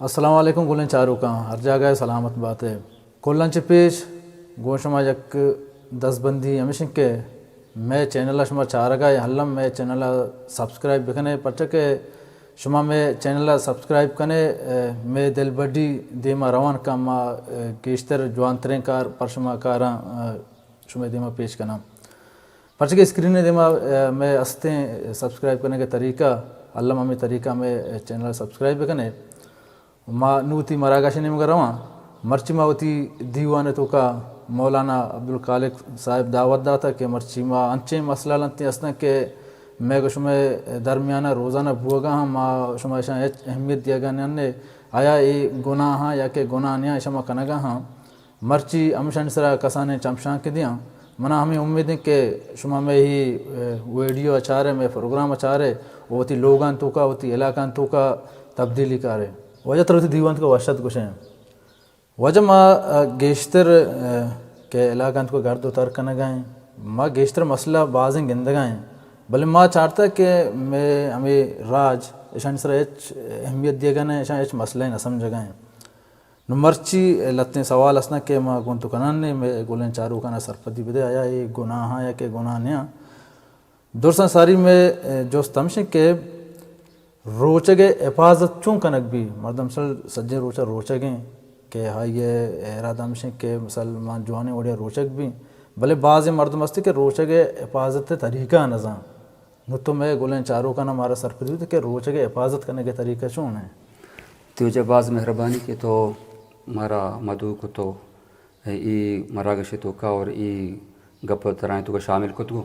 السلام علیکم گلیں چاروکاں، ہر جاگہ ءَ سلامت بات ئے۔ کلاں چہ پیش گوں شما یک دزبندی ہمیش انت کہ مئے چینل ءَ شما چارگ ءَ ئے، الم مئے چینل ءَ سبسکرائب بکن ئے، پرچا کہ شما مئے چینل ءَ سبسکرائب کن ئے، اے، مئے دلبڈی دیما روان کن، ما، اے، گیشتر جوانتریں کار پر شما کاراں، اے، شمئے دیما پیش کناں۔ پرچا کہ اسکرین ءِ دیما، اے، مئے استیں سبسکرائب کنگ ءِ طریقہ، الم ہمے طریقہ مئے چینل ءَ سبسکرائب بکن ئے۔ ما نوں وتی مراگش ءِ نیمگ ءَ رواں۔ مرچی ما وتی دیوان ءِ توکا مولانا عبدالخالق صاحب دعوت داتا کہ مرچی ما انچیں مسئلہ لنتیں ہستاں کہ مئے گو شمئے درمیان ءَ روزانہ بوگا ہاں، ما شما اشاں ہچ اہمیت دیگا نہ ایں۔ آیا اے گناہ ہاں یا کہ گناہ نیاں، اشاں ما کنگا ہاں۔ مرچی ہمشانی سرا کسانیں چمشانکے دیاں۔ منا ہمے امید انت کہ شما مئے ہی، اے، ویڈیو ءَ چارئے، مئے پروگرام ءَ چارئے، و وتی لوگاں توکا، وتی علاقاں توکا تبدیلی کارئے۔ واجہ ترا وتی دیوان توکا وش ات گوشیں۔ واجہ ما، اے، گیشتر، اے، کہ علاقاں توکا گرد و تر کنگا ایں، ما گیشتر مسئلہ بازیں گندگا ایں، بلے ما چارتا کہ مئے ہمے راج اشانی سرا ہچ اہمیت دیگا نہ، اشاں ہچ مسئلہ نہ سمجھگا ایں۔ نوں مرچی لہتیں سوال است انت کہ ما گوں تو کنان نے، مئے گلیں چاروکانا سرپدی بدے، آیا اے گناہ ہاں یا کہ گناہ نیاں؟ درساں ساری مئے جست ہمش انت کہ روچگ ءِ حفاظت چون کنگ بی؟ مردم مثل سجیں روچا روچگ ایں کہ آئی ءِ ارادہ ہمش انت کہ مثل ما جوانیں وڑیا روچگ بی، بلے بازیں مردم ہستی کہ روچگ ءِ حفاظت ءِ طریقہ نزان۔ نوں تو مئے گلیں چاروکانا مارا سرپدی بدے کہ روچگ ءِ حفاظت کنگ ءِ طریقہ چون انت؟ تیوجہ باز مہربانی کہ تو مارا مدعو کتو، اے مراگش توکا اور اے گپ ترائیں توکا شامل کتگو۔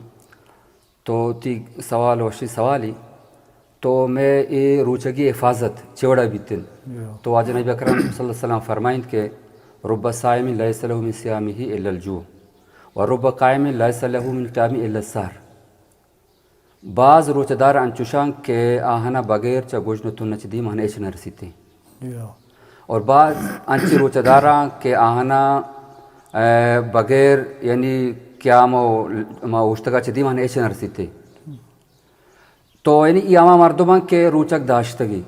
تو تی سوال وشی سوالی، تو مئے اے روچگی حفاظت چے وڑا بیتن؟ تو واجہ نبی اکرم صلی اللہ علیہ وسلم فرمائنت کہ رب صائم لیس له من صیامه الا الجوع و رب قائم لیس له من قیامه الا السهر۔ باز روچہ دار انچوشاں کہ آہانا بغیر چہ گژن و تن چہ دیم آہانا ہچ نہ رسیتے۔ اور باز انچیں روچہ داراں کہ آہانا، اے، بغیر یعنی قیام و ما اوشتگا چہ دیم آہانا ہچ نہ رسیتے۔ تو یعنی ای ہما مردماں کہ روچگ داشتگی،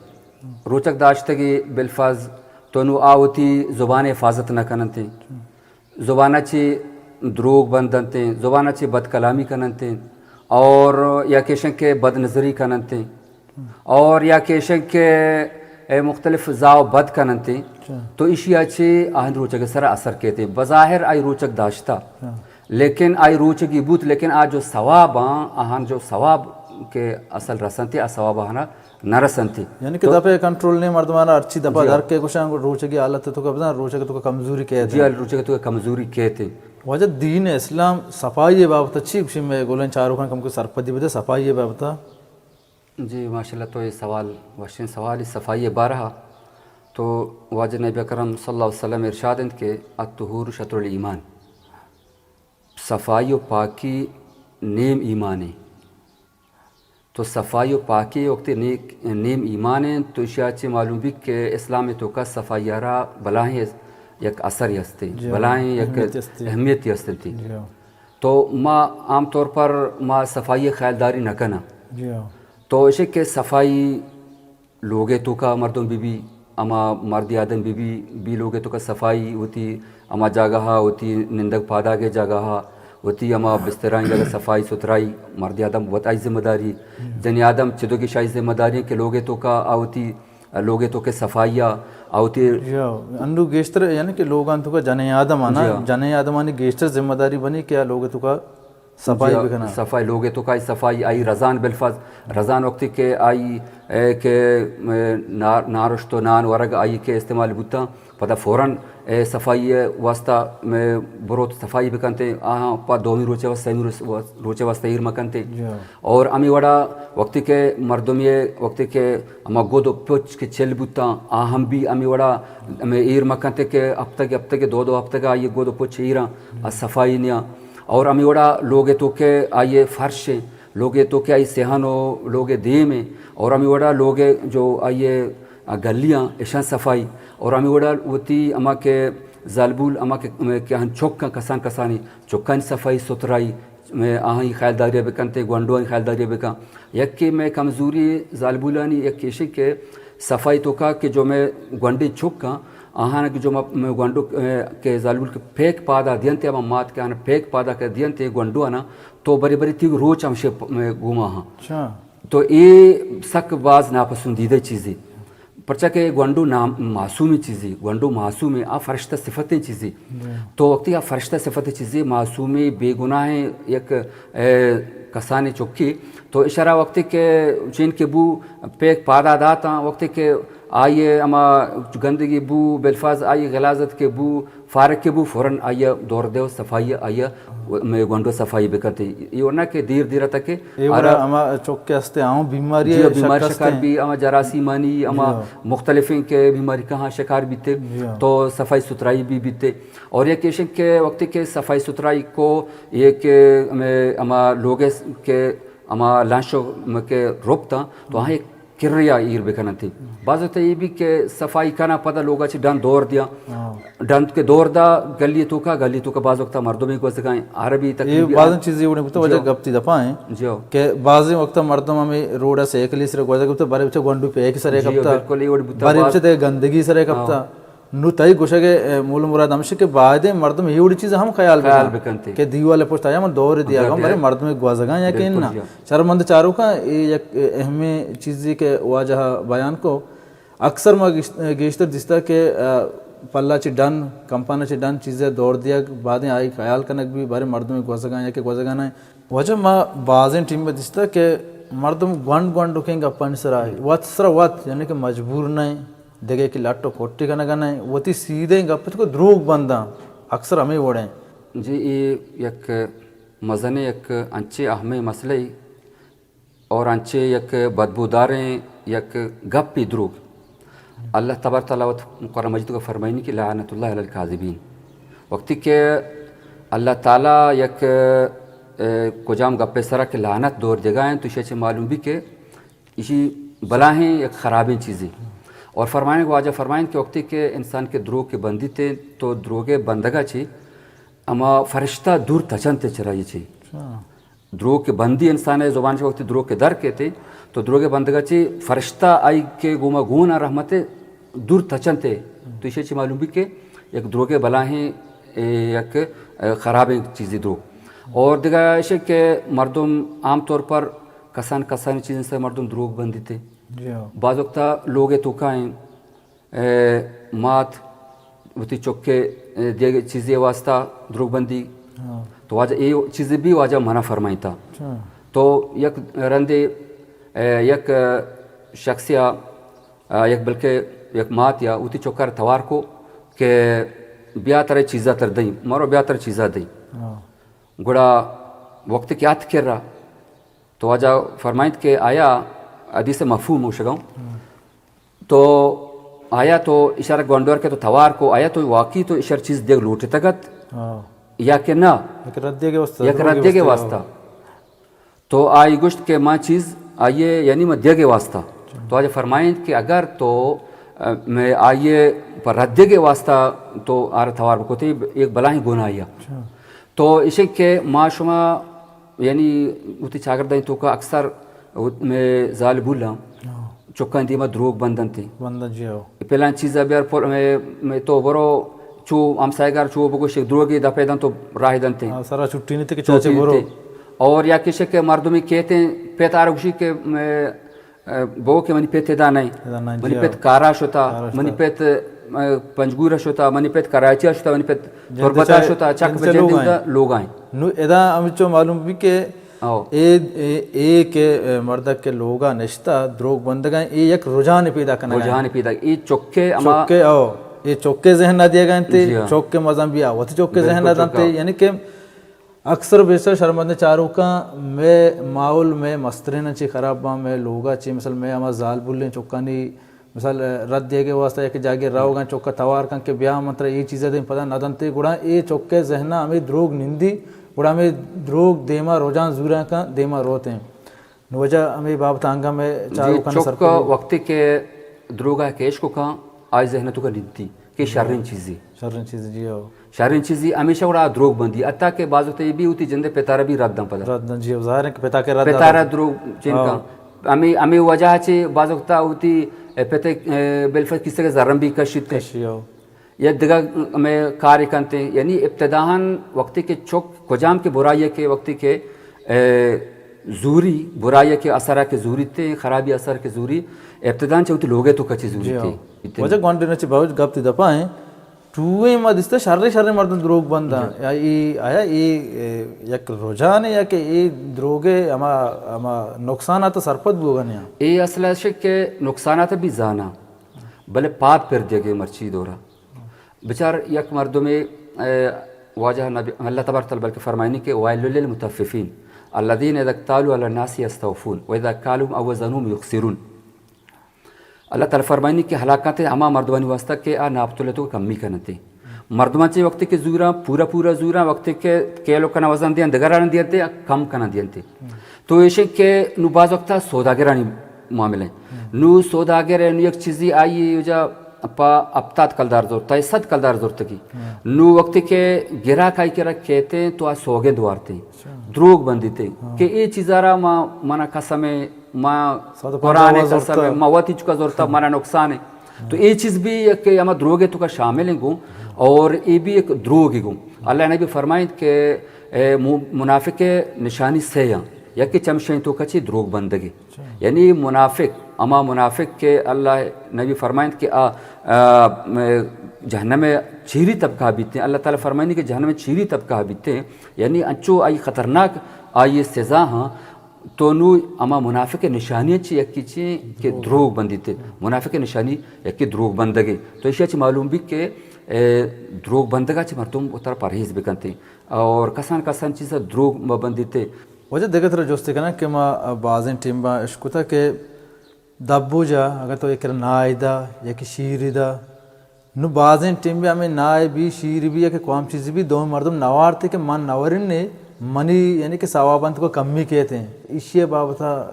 روچگ داشتگی بالفرض تو نو آ وتی زبان حفاظت نہ کننتے۔ زبان ء چہ دروگ بند انت، زبان ء چہ بد کلامی کن انت، اور یا کہ ایشن کہ بد نظری کن انت، اور یا کہ ایشن کہ اے مختلف زاو بد کن انت، تو ایشی ء چہ آہن روچگ ء سر ء اثر کیت۔ بظاہر آئی روچگ داشتہ، لیکن آئی روچگی بوت، لیکن آ جو ثواب آں، آہن جو ثواب کہ اصل رسنت، آ ثواب آہن نہ رسنتی۔ یعنی کہ تو دپے کنٹرول نہیں، مردمانا ہرچی دپا جی۔ در کے گوشاں، روچگی حالت تو کا بزن، روچگ تو کا کمزوری کہتے جی، ہیں۔ روچگ تو کا کمزوری کہتے ہیں۔ واجہ دین اسلام صفائی بابت چی گوشی؟ میں گولن چاروکاں کم کو سرپدی بدے صفائی بابت۔ جی، ماشاءاللہ، تو یہ سوال وشین سوال صفائی بارہ۔ تو واجہ نبی اکرم صلی اللہ علیہ وسلم ارشاد انت کہ الطہور شطر الایمان، صفائی و پاکی نیم ایمان ہے۔ تو صفائی و پاکی وقت نیک، نیم ایمان انت، تو اشیا چہ معلوم بی کہ اسلام تو کا صفائی را بلاہیں یک اثر ہستے، جی ہاں، بلاہیں یک اہمیت ہستے۔ اہمیت ہستے۔ جی ہاں۔ تو ما عام طور پر ما صفائی خیالداری نہ کناں۔ جی ہاں۔ تو اشے کہ صفائی لوگے توکا مردم بی بی، اما مردی آدم بی بی، بی لوگے توکا صفائی ہوتی، اما جاگہا ہوتی، نندگ پاداگے جاگہا ہوتی، اما بسترانی جاگہ صفائی ستھرائی، مردی آدم وت آئی ذمہ داری، جنی آدم چدوگی شاہی ذمہ داری کہ لوگے توکا آ ہوتی، لوگے توکے صفائی آ ہوتی۔ جی ہاں، انو گیشتر یعنی کہ لوگان توکا جنی آدم آنا، جی ہاں۔ جنی آدمانی گیشتر ذمہ داری بنی کہ آ لوگے توکا صفائی جی، بکناں۔ صفائی، لوگے توکا صفائی، آئی رزان بالفرض، رزان وقتی کہ آئی، اے، کہ، اے، نار-، نارشت و نان ورگ آئی کہ استعمال بوتاں، پدا فوراً، اے، صفائی واسطہ، اے، بروت صفائی بکنتے، آہاں پا دومی روچے و سیمی روچ-، روچے واسطہ ایر مکنتے۔ جی۔ اور امی وڑا وقتی کہ مردمی وقتی کہ اما گود و پچ کہ چل بوتاں، آ ہم بھی امی وڑا امی ایر مکنتے کہ ہفتگ، ہفتگ، دو دو ہفتگ آئی گود و پچ ایراں، آ صفائی نیاں۔ اور ہمے وڑا لوگے توکے آئی فرش ہیں، لوگے توکے آئی صحن و لوگے دیم ہیں، اور ہمے وڑا لوگے جو آئی گلیاں اشان صفائی، اور ہمے وڑا وتی ہما کہ زالبول ہما کہ، کہ ہن چک ہیں کسان کسانی چکانی صفائی ستھرائی، آہانی خیالداری بکنتے، گونڈوانی خیالداری بکن۔ یکے مئے کمزوری زالبولانی یک ایشی کہ صفائی توکا کہ جو مئے گونڈیں چک آں، آہاں کہ جو مئے گونڈو، اے، کہ زالبول کہ پیک پادا دینتے، ہما مات کہ آہاں پیک پادا کہ دینتے گونڈو آنا، تو برے برے تیگ روچ ہمشے پ-، مئے گوما ہاں۔ اچھا۔ تو اے سک باز ناپسندیدہ چیزے۔ پرچا کہ گونڈو نام-، معصومیں چیزے، گونڈو معصومیں، آ فرشتہ صفتیں چیزے۔ جی۔ تو وقتی آ فرشتہ صفتیں چیزے، معصومیں، بے گناہیں یک، اے، کسانیں چکے، تو اشارا وقتی کہ چین کہ بو پیک پادا داتاں، وقتی کہ آئی ء ہما گندگی بو، بالفاظ آئی غلاظت کہ بو، فارغ کہ بو، فوراً آئی ء دور دے و صفائی آئی ء مئے گونڈو صفائی بکنت۔ یہ ورنہ کہ دیر دیر تک کہ اے وڑا آرا ہما چک کہ ہستے آؤں بیماری جی، بیماری شکار بی، ہما جراثیمانی، ہما جی۔ مختلفیں کہ بیماری کہاں شکار بیتے، جی۔ تو صفائی ستھرائی بھی بیتے۔ اور یہ کہ کہ وقتی کہ صفائی ستھرائی کو یہ کہ ہمیں ہما لوگ کہ ہما لانشو کہ رپتاں، تو ہاں ایک کریا ایر بکننتی۔ بعض وقت یہ بھی کہ صفائی کنا پدا لوگا چی ڈن دور دیا۔ ہاں۔ ڈن کے دور دا گلی توکا، گلی توکا بعض وقت مردمی گوزگائیں، عربی تک یہ بھی بعض چیزیں وڑیں بوتا، جی۔ وجہ گپ تی دپا ہیں جی۔ کہ بعض وقت مردم ہمیں روڈ سائیکلی سر گوزگ بوتا، بارے بچے گونڈو پیک سر جی، کپتا، بالکل یہ وڑ بوتا، بارے بعض بچے تے گندگی سر کپتا۔ ہاں۔ نو تئی گوشگ ء مول مراد ہمش کہ بایدیں مردم اے وڑی چیز ہم خیال خیال بکن بکنت۔ کہ دیوال پشت آیا من دور دیا گم، بلے مردم گوزگاں یا کہ بالکل اناں۔ جی۔ شرمند چاروکاں اے یک اہمیں چیزے کہ واجہ بیان کو۔ اکثر ما گیش-، گیشتر دیستا کہ، آ، پلا چہ ڈن، کمپانا چہ ڈن چیزے دور دیگ، بایدیں آئی خیال کنگ بی، بارے مردم گوزگاں یا کہ گوزگاں نہ۔ واجہ ما بازیں ٹیم ء دیستگ کہ مردم گونڈ گونڈکیں گپانی سرا وت سرا وت، یعنی کہ مجبور نہ انت، دگہ کہ لٹ و کٹی کنگ ء نہ انت، وتی سیدھیں گپ ء کو دروگ بنداں، اکثر ہمے وڑیں۔ جی، اے یک مزنیں یک انچیں اہمیں مسئلہ ای اور انچیں یک بدبوداریں یک گپی دروگ۔ اللہ تبارک تعالی وت قرآن مجید کو فرمائنی کہ لعنت اللہ علی الکاذبین۔ وقتی کہ اللہ تعالی یک، اے، کجام گپے سرا کہ لعنت دور دیگا ہیں تو ایشی چہ معلوم بھی کہ ایشی بلاہیں یک خرابیں چیزے۔ اور فرمائنے واجہ فرمائن کہ وقتی کہ انسان کے دروگ کے بندی تے تو دروگے بندگا چی اما فرشتہ دور تچنتے چرائی چی۔ اچھا۔ دروگ کہ بندی انسان ء زبان چہ وقتی دروگ کہ در کیت تو دروگ بندگا چی فرشتہ آئی کہ گوما گون رحمت دور تچنت۔ تو ایشی چی معلوم بی کہ یک دروگ بلاہیں، اے، یک، اے، خرابیں چیزی دروگ۔ اور دگہ ایشی کہ مردم عام طور پر کسان کسانی چیزیں سے مردم دروگ بندیتے۔ جی ہاں۔ بعض وقتا لوگ توکا ہیں، اے، مات وتی چکے، اے، دیگ چیزے واسطہ دروگ بندی۔ ہاں۔ تو واجہ اے چیزے بھی واجہ منع فرمائیتا۔ اچھا۔ تو یک رندے، اے، یک شخصیا، آ، یک بلکہ یک مات یا وتی چکر توار کو کہ بیا ترے چیزا تر دئی، مارو بیا تر چیزا دئی۔ ہاں۔ گڑا وقت کہ ات کرا تو واجہ فرمائیت کہ آیا حدیث مفہوم ہو شگاؤں۔ ہاں۔ تو آیا تو اشارہ گونڈور کے تو توار کو، آیا تو واقعی تو اشار چیز دیگ لوٹتگت؟ ہاں۔ یا کہ نہ؟ یک ردے کے واسطہ، یک ردے کے واسطہ۔ تو آئی گوشت کہ ما چیز آئیے، یعنی ما دیگ واسطہ۔ تو آج فرمائیں کہ اگر تو، ا، میں آئیے پر ردے کے واسطہ تو آر توار بکوتے، ایک بلاہیں گناہی ہے۔ اچھا۔ تو اسے کہ ما شما یعنی وتی چاگردانی توکا اکثر وت-، مئے زال بولاں ہاں۔ چکانی دیما دروگ بندنت۔ بندن جی ہو۔ پلان چیزا بیار پل-، مئے، مئے تو برو چو ہمسایگار چو بگوش یک دروگی دپے دن تو راہ دنت۔ ہاں، سرا چھٹی نہیں تھی کہ چاچے برو۔ اور یا کسی کہ مردمی کہتے ہیں، پیتار گوشی کہ مئے ا، بو کہ منی پت ادا نہ انت۔ ادا نہ انت، منی جی پت ہاں۔ کارا شتا، کارا شتا۔ منی پت، ا، پنجگورا شتا، منی پت کراچیا شتا، منی پت جند تربتا چا-، شتا، چک جند چا بجندی لوگا انت۔ لوگا انت۔ نو ادا ہمچو معلوم بی کہ او۔ اے، اے، اے کہ، اے، مردک کہ لوگا نشتا، دروگ بندگا انت، اے یک رجحان پیدا کنگا انت۔ رجحان پیدا، اے چکے اما چکے، او، اے چکے ذہن نہ دیگا انت، جی ہاں۔ چکے مزن بیا، وتی چکے ذہن نہ بالکل دنت، چکا۔ یعنی کہ اکثر و بیشتر شرمندیں چاروکاں مئے ماحول مئے مستریناں چی خراب باں، مئے لوگا چی، مثلاً مئے ہما زالبولیں چکانی، مثال، رد دیگے واسطہ یک جاگے روگاں چکا توار کن کہ بیا من ترا اے چیزا دیں، پدا نہ دنتے، گڑا اے چکے ذہنا ہمے دروگ نندی، گڑا ہمے دروگ دیما رجحان زوراں کن، دیما روتیں۔ نو واجہ ہمے بابت انگا مئے جی، چاروکاں چک سرپدی۔ وقتی کہ دروگا کیش کو کن، آئی ذہن توکا نندی کہ شریں چیزی۔ شریں چیز جی ہو۔ شریں چیزی ہمیشہ گڑا دروگ بندی، حتی کہ بعض وقت یہ بھی ہوتی جندے پتارا بھی رد دن پدا۔ رد دن جی ہو، ظاہر ہے کہ پتا کے رد پتارا دن۔ دروگ چین ہاں۔ کن۔ ہمے، ہمے وجہ چہ بعض وقتا وتی پت ءَ، اے، بالفرض کسے کہ زرم بی کشیت۔ کشی ہو۔ یا دگہ ہمے کارے کنت۔ یعنی ابتداءً وقتی کہ چک کجام کہ برائی کہ وقتی کہ، اے، زوری، برائی کہ اثر کہ زوریت، خرابی اثر کہ زوری، ابتداءً چہ وتی لوگ ءِ توکا چہ زوریت۔ جی ہو۔ واجہ گونڈ چی بہت گپ تی دپا ہیں۔ ٹوئیں ما دیستہ شریں شریں مردم دروگ بنداں۔ جی۔ یا اے، آیا اے، اے، یک رجحانے یا کہ اے دروگ ءِ ہما، ہما نقصانات سرپد بوگا نیاں؟ اے اصل اش کہ نقصانات بھی زاناں، بلے پاد پر دیگے مرچی دورا۔ بچار یک مردمے، اے، واجہ نبی، اللہ تبارک تعالی بلکہ فرمائنی کہ ویل للمطففین الذین اذا اکتالوا علی الناس یستوفون و اذا کالهم او وزنهم یخسرون۔ اللہ تعالی فرمائنی کہ ہلاکت ہما مردمانی واسطہ کہ آ ناپتل تو کمی کننتے۔ مردمان چے وقتی کہ زوراں، پورا پورا زوراں، وقتی کہ کیلو کنا وزن دیاں، دگران دیتے، کم کنا دیتے۔ تو ایشیں کہ نو بعض وقتا سوداگرانی معاملہ ہیں۔ نو سوداگر ہے، نو یک چیزی آئی وجہ پا ہپتاد کلدار زورتا ہے، صد کلدار زورتگی۔ نو وقتی کہ گراک آئی کرا کہتے ہیں تو آ سوگند وارتے ہیں۔ دروگ بندیتے ہیں کہ اے چیزارا ما، منا قسم ہے، ما قرآن قسم ہے، ما وتی چکا زورتا، منا نقصان ہے۔ تو اے چیز بھی یک کہ ہما دروگ ہے تو کا شامل ہیں گوں، اور اے بھی ایک دروگ ہے گوں۔ اللہ نبی فرمائیں کہ اے مو-، منافق نشانی سے ہیں، یک چمشیں تو کچی دروگ بندگی۔ یعنی منافق، ہما منافق کہ اللہ نبی فرمائیں کہ آ، آ، م-، جہنم چیری طبقہ بیتے ہیں۔ اللہ تعالی فرمائیں کہ جہنم چیری طبقہ بیتے ہیں۔ یعنی انچو آئی خطرناک آئی سزا ہاں۔ تو نو ہما منافق نشانی چی یکی چی کہ دروگ بندیتے۔ منافق نشانی یکی دروگ بندگے۔ تو ایشی چی معلوم بھی کہ، اے، دروگ بندگا چی مردم اتر پرہیز بکنتے۔ اور کسان کسان چیزا دروگ مبندیتے۔ واجہ دگہ ترا جستے کناں کہ ما بازیں ٹیمبا اشکتا کہ دبوجا اگر تو یک نائے دا، یک شیرے دا، نو بازیں ٹیمبے ہمیں نائے بھی، شیر بھی، یک کوام چیزی بھی، دومی مردم نوارتے کہ من نورن نے، منی یعنی کہ ثواب انت کو کمی کہتے ہیں۔ ایشی بابتا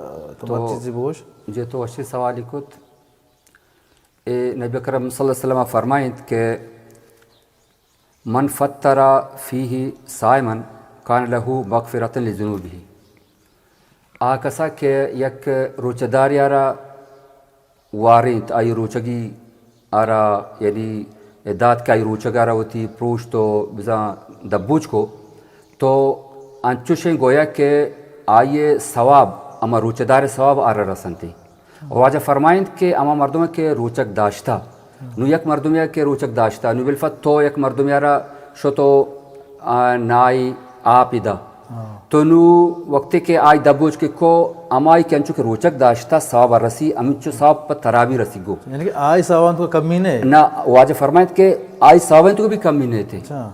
تو تو مت چیزی بوش۔ جے تو اچھی سوالی کت۔ اے نبی اکرم صلی اللہ علیہ وسلم فرمائنت کہ من فطر فیہ صائما کان لہ مغفرۃ لذنوبہ۔ آ کسا کہ یک روچہ دارے آرا وارینت، آئی روچگی آرا یعنی دات کہ آئی روچگ آرا وتی پروشت و بزاں دبوچ کو، تو انچوشیں گویا کہ آئی ثواب، ہما روچہ دار ثواب آرا رسنتی۔ واجہ فرمائنت کہ ہما مردم کہ روچگ داشتہ، نو یک مردمے کہ روچگ داشتہ، نو بالفت تو یک مردمے را شتو، آ، نائی آپ دا۔ تو نو وقتی کہ آئی دبوچ کہ کو، ہمائی کہ انچو کہ روچگ داشتہ ثواب رسی، ہمینچو ثواب پہ ترا بھی رسی گو۔ یعنی کہ آئی ثوابان تو کمی نہیں؟ نہ، واجہ فرمائنت کہ آئی ثوابان تو بھی کمی نہیں تھے۔ اچھا۔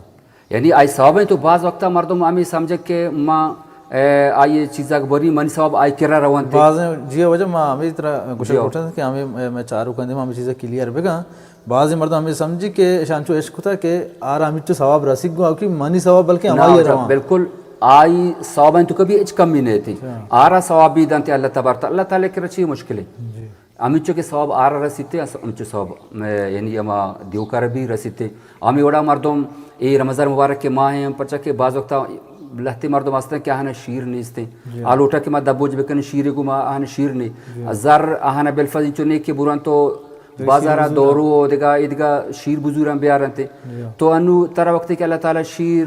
یعنی آئی ثوابیں تو بعض وقتا مردم ہمیں سمجھے کہ ما، اے، آئی چیزا بری منی ثواب آئی کرا روانتے۔ بعض جی واجہ ما ہمیں طرح گوشت جی۔ گوشت کہ ہمیں، اے، میں چارو کندے ما ہمیں چیزا کلیئر بگا۔ بعض مردم ہمیں سمجھی کہ شانچو عشق ہوتا کہ آرا ہمیں تو ثواب رسیگ گو کہ منی ثواب بلکہ نہ، ہماری واجہ، روان۔ بالکل آئی ثوابیں تو کبھی اچ کمی نہیں تھی۔ اچھا۔ آرا ثواب بھی دانتے اللہ تبارک تعالی، اللہ تعالی کرا چی مشکل ہے؟ جی۔ ہمینچو کہ ثواب آرا رسیتے، اس-، ہمینچو ثواب، اے، یعنی ہما دیوکار بھی رسیتے۔ ہمیں وڑا مردم اے رمضان مبارک کے ماہ ہیں، پرچہ کہ بعض وقتا لہتے مردم ہستن کہ آہانا شیر نیستیں۔ جی۔ آ لوٹا کہ ما دبوج بکنیں شیر کو ما آہانا شیر نے۔ جی۔ زر آہانا بالفضل انچو نے کہ بران تو بازارا دورو و دگا، ادگا شیر بزوراں بیارنتے۔ جی۔ تو انو ترا وقتی کہ اللہ تعالی شیر،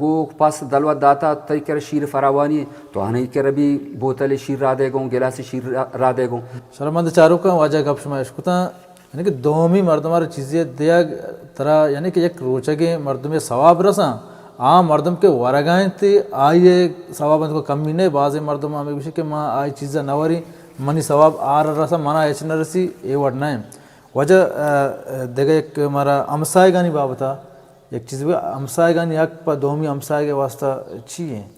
گوک، پس، دلوت داتا، تئی کرا شیر فراوانی، تو آہانی کرا بھی بوتل شیر را دے گوں، گلاس شیر را، را دے گوں۔ شرمند چاروکاں واجہ گپ شما اشکتاں، یعنی کہ دومی مردم را چیزی دیگ ترا، یعنی کہ یک روچگیں مردمے ثواب رساں، آ مردم کہ ورگائیں تے آئی ثواب انت کو کمی نہیں۔ بعض مردم ہمیں گوشی کہ ما آئی چیزا نہ وریں، منی ثواب آر رسا، منا ہچ نہ رسی، اے وڑ نہیں۔ واجہ، آ، آ، دگہ یک مارا ہمسائگانی بابتا یک چیز بھی، ہمسائگانی حق پہ دومی ہمسائگ واسطہ چی ہیں؟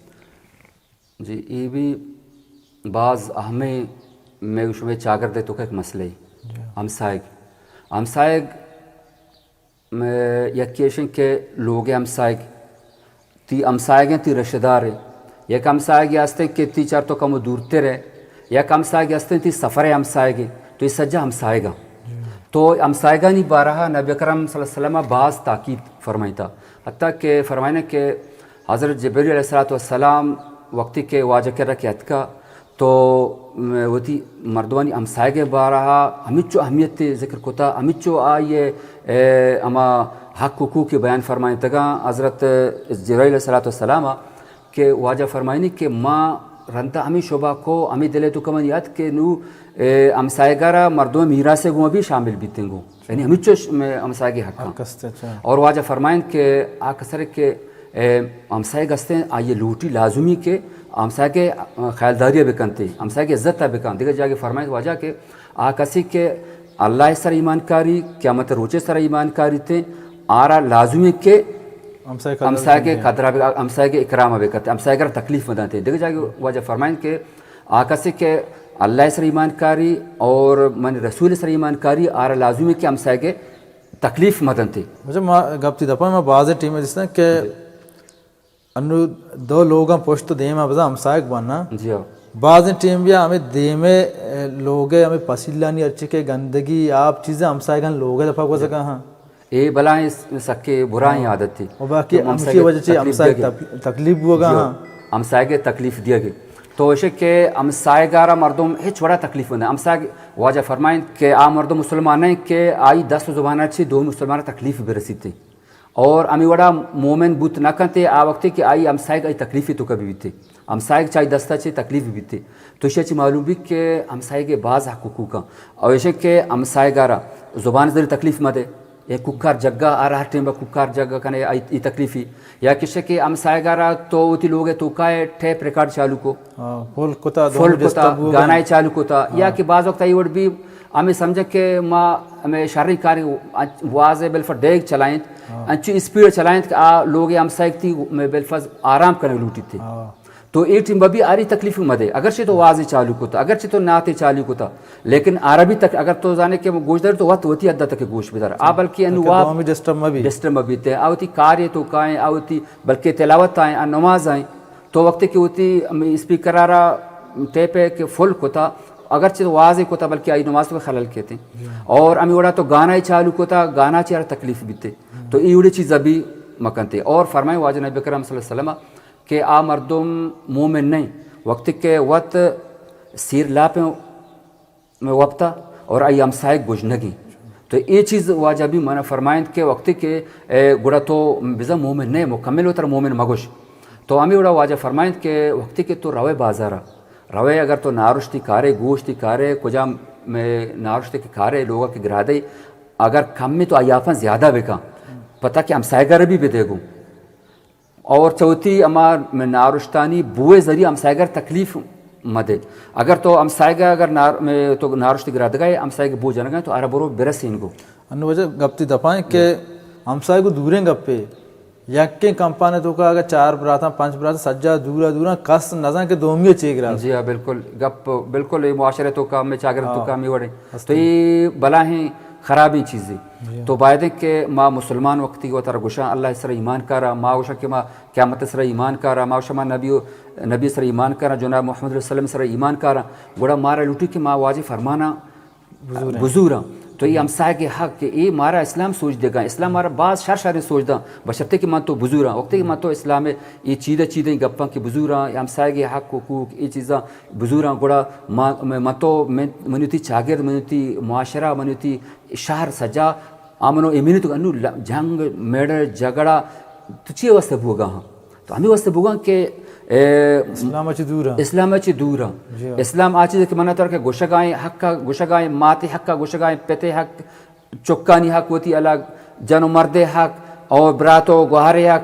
جی، اے بھی باز اہمیں، میں شمے چاگردے تو کہ ایک مسئلہ ہے۔ جی۔ ہمسائگ، ہمسائگ میں یکی ایشن کہ لوگ ہمسائگ، تی ہمسائگ ہیں، تی رشتہ دار ہیں۔ یک ہمسائگ ہستیں کہ تی چار تو کم دورتر ہے، یک ہمسائگ ہستیں تی سفر ہمسائگ ہیں، تو یہ سجا ہمسائگ ہیں۔ تو ہمسائگانی بارہا نبی اکرم صلی اللہ علیہ وسلم باز تاکید فرمائیتا، حتیٰ کہ فرمائنے کہ حضرت جبریل علیہ الصلوۃ والسلام وقتی کہ واجہ کرا کہ اتکا، تو، م، وتی مردمانی ہمساہگ ءِ بارہ ءَ ہمینچو اہمیت ءِ ذکر کتا، ہمینچو آئی ءِ، اے، ہما حق حقوق ءِ بیان فرمائینتگاں حضرت جبرائیل علیہ الصلوۃ والسلام ءَ کہ واجہ فرمائینی کہ ما رندا ہمے شبہ کو، ہمے دل ءِ توکا منی ات کہ نوں، اے، ہمساہگ ءَ را مردم میراث ءِ گوما بھی شامل بیتیں گوں۔ یعنی ہمینچو ش-، م-، ہمساہگ ءِ حق حق است، اچھا۔ اور واجہ فرمائینت کہ آ کسر کہ، اے، ہمساہگ استیں، آئی ءَ لوٹی لازمی کہ ہمساہگ ءِ، آ، خیالداری ءَ بکنت، ہمساہگ ءِ عزت ءَ بکنت۔ دگہ جاگہ فرمائینت واجہ کہ آ کسے کہ اللہ ءِ سر ایمان کاری، قیامت ءِ روچ ءِ سر ایمان کاری تے، آرا لازمی کہ ہمساہگ ءِ قدر ءَ بکنت۔ ہمساہگ ءِ قدر ءَ بکنت، ہمساہگ ءَ قدر ءَ بکنت، ہمساہگ ءَ را تکلیف مہ دنت۔ دگہ جاگہ واجہ فرمائینت کہ آ کسے کہ اللہ ءِ سر ایمان کاری اور من رسول ءِ سر ایمان کاری، آرا لازمی کہ ہمساہگ ءِ تکلیف مہ دنت۔ اچھا، ما گپ تئی دپا، ما بازیں ٹیم ءَ دیستاں کہ جی۔ انو دو لوگاں پشت ءُ دیم ءَ بزاں ہمساہگ بناں۔ جی ہاں۔ بازیں ٹیم بیا ہمے دیم ءِ، اے، لوگ ءِ ہمے پسیلانی ہرچی کہ گندگی، آپ چیزاں ہمساہگاں لوگ ءِ دپا گوزگا ہاں۔ اے بلاہیں س-، سکے براہیں ہاں۔ عادتے۔ و باقی کہ ہمساہگ ہمشی وجہ چہ تکلیف ہمساہگ دیگ۔ تپ-، تکلیف بوگا جی ہاں۔ ہمساہگ تکلیف دیگ۔ تو ایشے کہ ہمساہگ ءَ را مردم ہچ وڑا تکلیف مہ دنت۔ ہمساہگ واجہ فرمائینت کہ آ مردم مسلمان نہ انت کہ آئی دست ءُ زبان ءَ چہ دومی مسلمان ءَ تکلیف برسیت۔ اور ہمے وڑا مومن بوت نہ کنت آ وقتے کہ آئی ہمساہگ آئی تکلیف ءِ توکا بہ بیت۔ ہمساہگ چہ آئی دست ءَ چہ تکلیف بہ بیت۔ تو ایشی ءَ چہ معلوم بیت کہ ہمساہگ ءِ باز حق حقوق انت۔ اور ایشے کہ ہمساہگ ءَ را زبان ءِ ذریعہ تکلیف مہ دے۔ اے کوکار جگا، ہر، ہر ٹیم ءَ کوکار جگا کنے، ای، ای تکلیفی۔ یا کشے کہ ہمساہگ ءَ را تو وتی لوگ ءِ توکا ٹیپ ریکارڈ چالو کو۔ ہاں، فل کتا، فل کتا، گانا ءَ چالو کتا۔ ہاں۔ یا کہ بعض وقت ای وڑ بھی ہمے سمجھا کہ ما ہمے شریں کارے واز ءِ بالفرض ڈیگ چلائینت، ہاں۔ انچو اسپیڈ چلائینت کہ آ لوگ ءِ ہمساہگ تئی بالفرض آرام کنگ لوٹیت۔ ہاں۔ تو اے ٹیم ءَ بھی آری تکلیف مہ دے، اگرچہ تو وازے چالو کتا، اگرچہ تو نعتے چالو کتا، لیکن آرا بھی تک، اگر تو زانے کہ گوش دار تو وت وتی حد تک گوش بدار۔ آ بلکہ انو تاکہ وا دومی ڈسٹرب مہ بی۔ ڈسٹرب مہ بیتے، آ وتی کارے توکا ایں، آ وتی بلکہ تلاوت ایں، آ نماز ایں۔ تو وقتے کہ وتی اسپیکر ءَ را ٹیپ ءَ کہ فل کتا، اگرچہ تو وازے کتا بلکہ آئی نماز ءِ توکا خلل کیتے۔ اور ہمے وڑا تو گانا ءَ چالو کتا، گانا ءَ چہ آرا تکلیف بیتے۔ تو اے وڑیں چیز ءَ بھی مکنتے۔ اور فرمائے واجہ نبی کریم صلی اللہ علیہ وسلم کہ آ مردم مومن نہ انت، وقتی کہ وت سیر لاپ ءَ وپتا اور آئی ہمساہگ گژنگ انت۔ تو اے چیز واجہ بھی منا فرمائینت کہ وقتی کہ، اے، گڑا تو بزاں مومن نہ ئے، مکمل وترا مومن مگوش۔ تو ہمے وڑا واجہ فرمائینت کہ وقتی کہ تو روئے بازارا، روئے اگر تو نارشتی کارے، گوشتی کارے، کجام، اے، نارشتے کہ کارے، لوگا کہ گرادے، اگر کمے تو آئی آپاں زیادہ بکن، پتا کہ ہمساہگا را بھی بدے گوں۔ اور چہ وتی ہما نارشتانی بوئے ذریعہ ہمساہگا را تکلیف مہ دے۔ اگر تو ہمساہگا اگر نار-، تو نارشتی گرادگا ئے، ہمساہگ بو جنگا ئے، تو آرا برو برسین گو۔ انو واجہ گپ تئی دپا ایں کہ ہمساہگ دوریں گپے، یکیں کمپانے توکا اگر چار براتاں، پنچ براتاں، سجا دورا دورا، کس نزان کہ دومی چے گرات۔ جی ہاں، بالکل۔ گپ بالکل اے معاشرے توکا، ہمے چاگرد توکا ہمے وڑے۔ تو اے بلاہیں خرابیں چیزے۔ جی۔ تو باید انت کہ ما مسلمان وقتی وترا گوشاں اللہ ءِ سرا ایمان کاراں، ما گوشاں کہ ما قیامت ءِ سرا ایمان کاراں، ما گوشاں ما نبی و، نبی ءِ سرا ایمان کاراں، جناب محمد صلی اللہ علیہ وسلم ءِ سرا ایمان کاراں، گڑا مارا لوٹی کہ ما واجہ فرماناں بزوراں۔ بزوراں۔ تو اے ہمساہگ ءِ حق کہ اے مارا اسلام سوج دیگا، اسلام مارا باز شر شریں سوج داں، بشرطے کہ من تو بزوراں۔ وقتی کہ من تو اسلام ءِ اے چیدہ چیدہ گپاں کہ بزوراں، اے ہمساہگ ءِ حق حقوق، اے چیزاں بزوراں، گڑا ما، من تو، من، منی وتی چاگرد، منی وتی معاشرہ، منی وتی شہر سجا امن و ایمنی تو انو ل-، جنگ، مڑ، جھگڑا تو چی واسطہ بوگا ہاں؟ تو ہمیں واسطہ بوگا کہ، اے، اسلام ءَ چہ دور ہاں۔ اسلام ءَ چہ دور ہاں۔ جی ہاں۔ اسلام آ چیز کہ منا تو کہ گوشگائیں حق، گوشگائیں ماتے حق، گوشگائیں پتے حق، چکانی حق وتی الگ، جن و مردے حق، اور برات و گوہرے حق،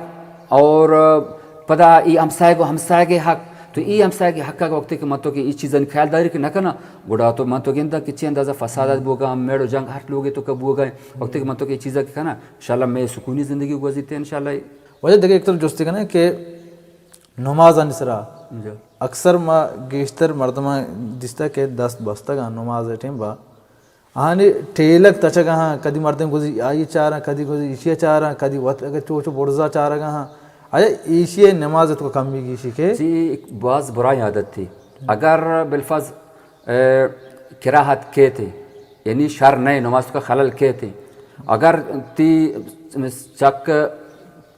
اور پدا ای ہمسایگ و ہمسایگے حق۔ تو ای ہمسایگے حق ءَ وقتے کہ من تو کہ ای چیزانی خیال داری کہ نہ کناں، گڑا تو من تو گنداں کہ چی اندازہ فسادات بوگا، میڑ و جنگ ہر لوگے تو کہ بوگا۔ وقتے کہ من تو کہ ای چیزا کہ کناں، انشاءاللہ میں سکونی زندگی گوزیتے انشاءاللہ۔ واجہ دگہ یک طرف جستے کناں کہ نمازانی سرا جی۔ اکثر ما گیشتر مردماں دیستا کہ دست بستگاں نماز ٹیم با آہانی ٹیلگ تچگ ءَ ہاں، کدی مردم گوزی آئی ءَ چاراں، کدی گوزی ایشی ءَ چاراں، کدی وت اگہ چوچو برزا چارگ ءَ ہاں۔ آیا ایشی ءَ نماز ءِ توکا کمی گیشی کہ؟ جی، ایک باز برائیں عادت تھی۔ اگر بالفرض، اے، کراہت کیتے، یعنی شر نئے، نماز توکا خلل کیتے، اگر تی چک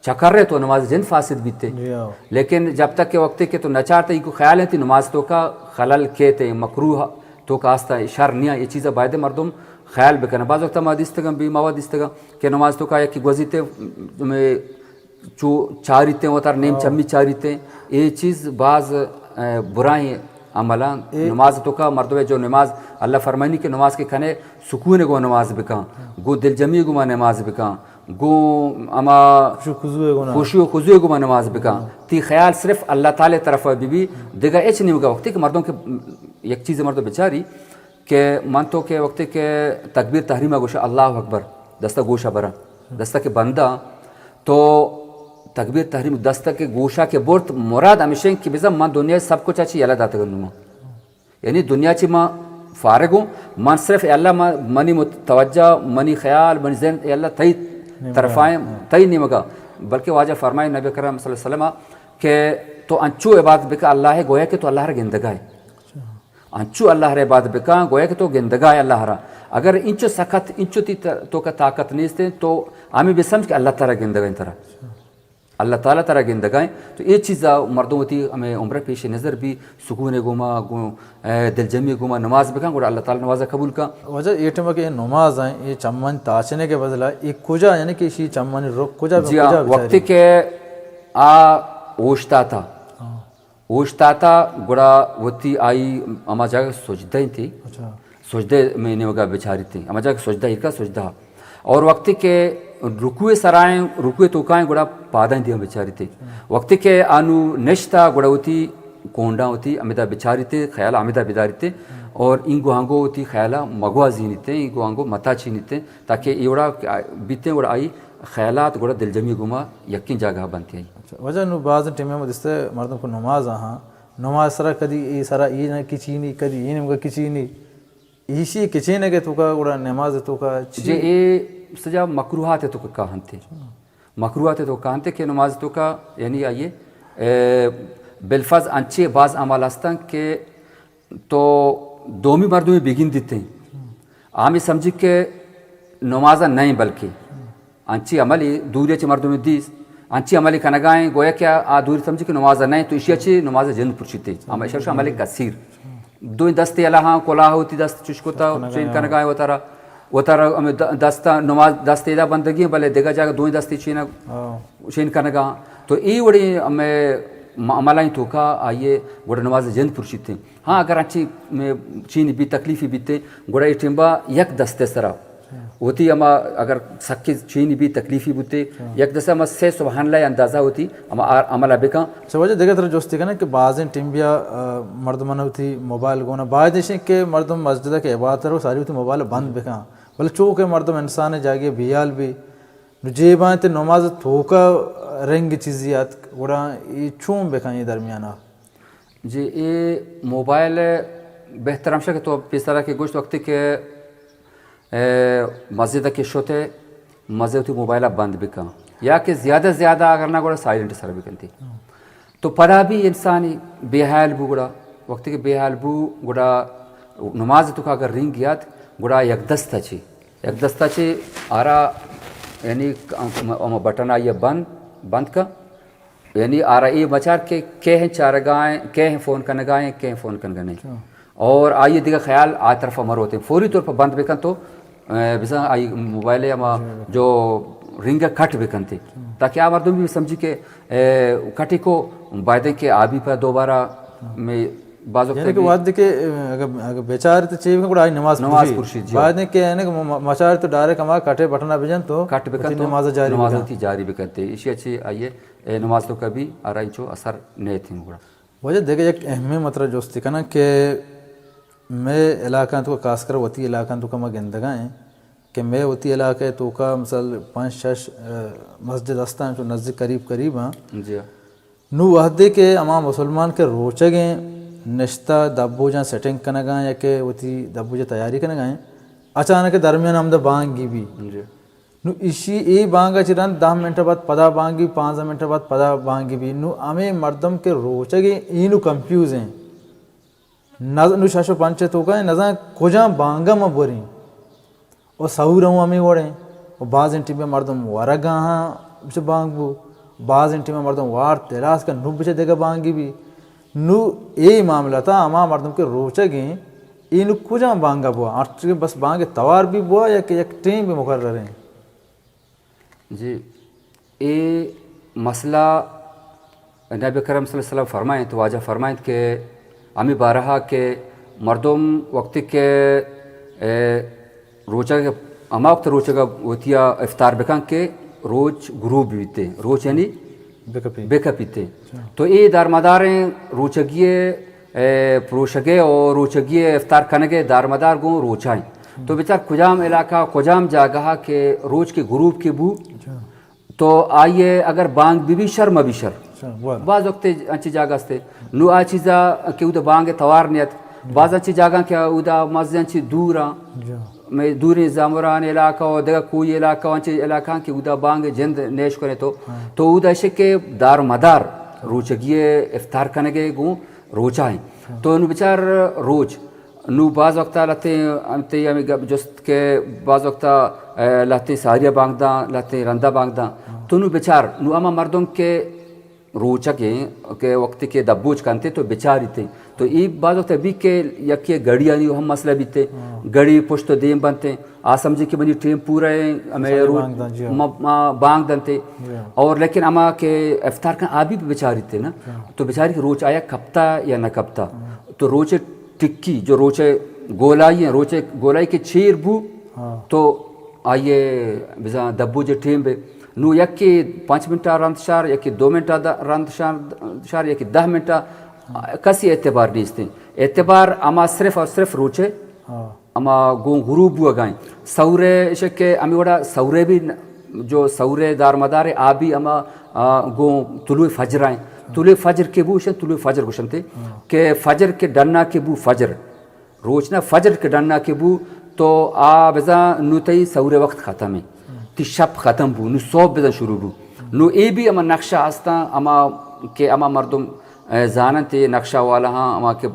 چکر ءَ تو نماز جند فاسد بیتے۔ جی ہاں۔ لیکن جب تک کہ وقتی کہ تو نچارتے، ایکو خیال ہے تئی نماز توکا خلل کیتے، مکروہ توکا آستا، شر نیا، یہ چیزا باید مردم خیال بکنن۔ بعض وقتا ما دیستگاں، بی ما دیستگاں کہ نماز توکا یکی گوزیتے، چو چاریتے، وتر نیم چمی چاریتے، یہ چیز باز، اے، برائیں عملاں۔ اے نماز توکا مردم جو نماز، اللہ فرمانی کہ نماز کے کنے سکون گو نماز بکن، گو دلجمی گو ما نماز بکن، گوں ہما خوشی و خضوع ءَ گوں نہ۔ خوشی و خضوع ءَ گوں ما نماز بکن۔ ہاں۔ تئی خیال صرف اللہ تعالی طرف بہ بی، دگہ ہچ نیمگا۔ وقتی کہ مردم کہ یک چیز مردم بچاری کہ من تو کہ وقتی کہ تکبیر تحریمہ گوشا اللہ اکبر، دستا گوشا برا، دستا کہ بندا تو تکبیر تحریم دستا کہ گوشا کہ برت، مراد ہمیشہ کہ بزن من دنیا سب کچھ اچھی یلا داتگ نما۔ یعنی دنیا چی ما فارغ ہوں، من صرف اے اللہ، ما، منی مت-، توجہ، منی خیال، منی ذہن اے اللہ تئی نیمگا۔ طرفائیں، ہاں۔ تئی نیمگا۔ بلکہ واجہ فرمائے نبی کرم صلی اللہ علیہ وسلم کہ تو انچو عبادت بکا اللہ ہے گویا کہ تو اللہ را گندگا ہے۔ اچھا۔ انچو اللہ را عبادت بکا گویا کہ تو گندگا ہے اللہ را۔ اگر انچو سخت، انچو تی ت-، توکا طاقت نیست ہے تو ہمیں بہ سمجھ کہ اللہ تعالی گندگا ہے ترا۔ اچھا۔ اللہ تعالی ترا گندگائیں۔ تو اے چیزا مردم وتی ہمیں عمر پیش نظر بی، سکون گوما، گوں، اے، دلجمی گوما نماز بکن، گڑا اللہ تعالی نماز قبول کن۔ واجہ اے ٹائم کہ اے نماز ہیں، اے چمن تاچنے کے بدلا اے کجا، یعنی کہ اسی چمن رخ کجا، جی ہاں، کجا وقتی بچاری؟ کہ آ اوشتاتا۔ ہاں۔ اوشتاتا گڑا وتی آئی ہما جاگہ سجدہ انت۔ اچھا۔ سجدہ میں نیمگا بچاریتے۔ ہما جاگہ سجدہ ایرکا سجدہ۔ اور وقتی کہ رکوع سرائیں، رکوع توکائیں گڑا پادائیں دیاں بچاریتے۔ وقتی کہ آنو نشتا گڑا وتی کونڈاں وتی ہمیدا بچاریتے، خیال ہمیدا بداریتے۔ اور اینگو ہنگو وتی خیالا مگوازینیتے، اینگو ہنگو متا چینیتے، تاکہ ایوڑا بیتے گڑا آئی خیالات گڑا دلجمی گوما یکیں جاگہ بنتے آئی۔ اچھا، واجہ نو باز ٹیمے ما دستے مردم کو نماز آہاں، نماز سرا کدی اے سرا اے نہ کچینی، کدی اے نمگا کچینی، ایشی کچینگے توکا گڑا نماز توکا چی؟ جی، اے سجا مکروہات توکا کاہنتے۔ مکروہات توکا کاہنتے کہ نماز توکا، یعنی آئیے، اے، بالفظ انچے باز عمل ہستن کہ تو دومی مردمے بگندیت ہیں۔ آ ہمے سمجھی کہ نماز ء نئیں، بلکہ انچی عملی دوری چہ مردمے دیست، انچی عملی کنگائیں، گویا کہ آ دوری سمجھی کہ نماز ء نئیں، تو ایشی ء چہ نماز ء جند پرشیت۔ ہما ایشی ء عمل کثیر۔ دوئیں دستے الہاں کلاہ وتی دست چش کتا، چین کنگائیں وتارا، وتارا ہمے د-، دستا نماز دست ادا بندگی، بلے دگہ جاگہ دوئیں دستے چین، چین کنگا۔ تو اے وڑیں ہمے م-، عملانی توکا آئیے گڑا نماز جند پرشیت۔ ہاں، اگر انچیں چینی بی تکلیفی بیتے، گڑا اے ٹیمبا یک دستے سرا وتی ہما اگر سکے چینی بی تکلیفی بوتے، یک دستے ہما سے سبحان اللہ اندازہ وتی ہما آ-، عملہ بکن۔ اچھا، واجہ دگہ ترا جستی کناں کہ بازیں ٹیمبیا، آ، مردمان وتی موبائل گونا باید ایشیں کہ مردم مسجد کہ عبادت رو ساری وتی موبائل بند بکن۔ بلے چو کہ مردم انسان جاگے بیال بی، نو جیباں تے نماز توکا رنگ چیزی اتک، گڑا اے چون بکن اے درمیانا؟ جی، اے موبائل بہتر ہمشہ کہ تو پیسرا کہ گوشت وقتی کہ، اے، مسجد کہ شتے، مسجد وتی موبائل بند بکن۔ یا کہ زیادہ زیادہ اگر نہ گڑا سائلنٹ سر بکنتی۔ تو پدا بھی انسانی بے حال بو گڑا، وقتی کہ بے حال بو گڑا نماز توکا اگر رنگ یات گڑا یک دستا چی، یک دستا چی آرا، یعنی ہما بٹن آئیے بند، بند کن۔ یعنی آرا اے مچار کہ کئے ہیں چارگائیں، کئے ہیں فون کنگائیں، کئے ہیں فون کنگا نہیں۔ اور آئیے دگہ خیال آ طرف مروتے، فوری طور پر بند بکن تو، اے، بزاں آئی موبائل ہما جو رنگ کٹ بکنتے، تاکہ آ مردم بھی سمجھی کہ، اے، کٹی کو بایدیں کہ آ بھی پر دوبارہ میں بعض وقت یعنی کہ بھی وقت کہ، اگر، اگر بیچار تو چیز کو آئی نماز نماز پرشی۔ پرشی، جی۔ بایدیں کہ یعنی کہ م-، مچار تو ڈائریکٹ ہما کٹے بٹنا بجن تو کٹ بکن وتی تو نماز جاری نماز بکن۔ وتی جاری بکنتے۔ ایشی اچھی آئیے، اے، نماز تو کبھی آرا انچو اثر نہیں تھی گڑا۔ واجہ دگہ یک اہمیں مطلب جستی کناں کہ مئے علاقہ توکا، خاص کر وتی علاقہ توکا ما گندگا ہیں کہ مئے وتی علاقہ توکا مثال پنچ شش، اے، مسجد ہستاں، چو نزدیک قریب قریب ہاں۔ جی۔ نو وہدے کہ ہما مسلمان کہ روچگیں نشتہ دبوجاں سیٹنگ کنگا یا کہ وتی دبوجہ تیاری کنگا ہیں، اچانک درمیان ہمدا بانگی بھی۔ جی۔ نو ایشی اے بانگ ء چہ رند دہ منٹ بعد پدا بانگی، پانزدہ منٹ بعد پدا بانگی بی۔ نو ہمے مردم کہ روچگ ء اینو کنفیوز ہیں۔ نز-، نو شش و پنچ ء توکا ہیں، نزان کجام بانگ ء ما بریں۔ و سحور ہوں ہمے وڑ ہیں۔ و بازیں ٹیمے مردم ورگ ء ہاں چہ بانگ بو۔ بازیں ٹیم ءَ مردم وارت، ہلاس کن، نوں بچہ دگہ بانگے بی۔ نوں اے معاملہ تا ہما مردم کہ روچگ ایں، اے نوں کجام بانگا بوا؟ ہرچی بس بانگ توار بی بوا یا کہ یک ٹیم بی مقرر ایں؟ جی، اے مسئلہ نبی کریم صلی اللہ علیہ وسلم فرمائنت، واجہ فرمائنت کہ ہمے بارہا کہ مردم وقتی کہ، اے، روچگ، ہما وقت روچگ وتیا افطار بکن کہ روچ غروب بیتے، روچ یعنی بکپی۔ بکپیتے۔ اچھا۔ تو اے دارمداریں روچگی، اے، پروشگے اور روچگی افطار کنگے دارمدار گوں روچائیں۔ تو بچار کجام علاقہ، کجام جاگہ کہ روچ کے غروب کے بو، اچھا۔ تو آئیے اگر بانگ بی بی شر مہ بی شر۔ شر، بولا۔ بعض وقت انچی جاگہ استے۔ نو آ چیزا کہ اودا بانگ توار نیت۔ بعض انچی جاگہ کہ اودا مزے انچی دور آں۔ جا۔ میں دوریں زامران علاقہ و دگہ کوئی علاقہ و انچی علاقہ کہ اودا بانگ جند نیش کرے تو۔ ہاں۔ تو اودا شکے دار مدار روچگی افطار کنگے گوں روچا ہیں۔ ہاں۔ تو نو بچار روچ۔ نو باز وقتا لہتیں، ہم تئی ہمے گپ جست کہ باز وقتا، اے، لہتیں ساری ءَ بانگ داں، لہتیں رندا بانگ داں۔ ہاں۔ تو نو بچار، نو ہما مردم کہ روچگ ایں، کہ وقتی کہ دبوج کنتے تو بچاریتے۔ تو ای باز وقتا بی کہ یکی گھڑیانی ہم مسئلہ بیتے۔ ہاں۔ گھڑی پشت و دیم بنتے۔ آ سمجھے کہ منی ٹیم پورا ہے، ہمیں ساری روچ بانگ داں، جی ہاں۔ ما، ما بانگ دنتے۔ جی ہاں۔ اور لیکن ہما کہ افطار کن آ بی بچاریتے نا۔ جی ہاں۔ تو بچاری کہ روچ آیا کپتا یا نہ کپتا۔ ہاں۔ تو روچ ٹکی، جو روچ گولائی ہیں، روچ گولائی کے چیر بو، ہاں۔ تو آئیے بزاں دبوج ٹیم بے۔ نو یکی پانچ منٹا رند شار، یکی دو منٹا د-، رند شار، شار، یکی دہ منٹا، کسی اعتبار نیست ہیں۔ اعتبار اما صرف اور صرف روچے، ہاں۔ اما گوں غروب بوگائیں۔ سورے شکے امی وڑا سورے بھی ن-، جو سورے دار مدار ہے، آ بھی اما، آ، گوں طلوع فجر آئیں۔ طلوع فجر کے بو شن، طلوع فجر گوشنتے، ہاں۔ کہ فجر کے ڈنا کے بو فجر۔ روچ نہ فجر کہ ڈنا کہ بو تو آ بزاں نو تئی سورے وقت ختم ہے۔ تی شپ ختم بو، نو صوب بزاں شروع بو۔ نو اے بھی ہما نقشہ ہستاں، ہما کہ ہما مردم، اے، زاننت اے نقشہ والا ہاں، ہما کہ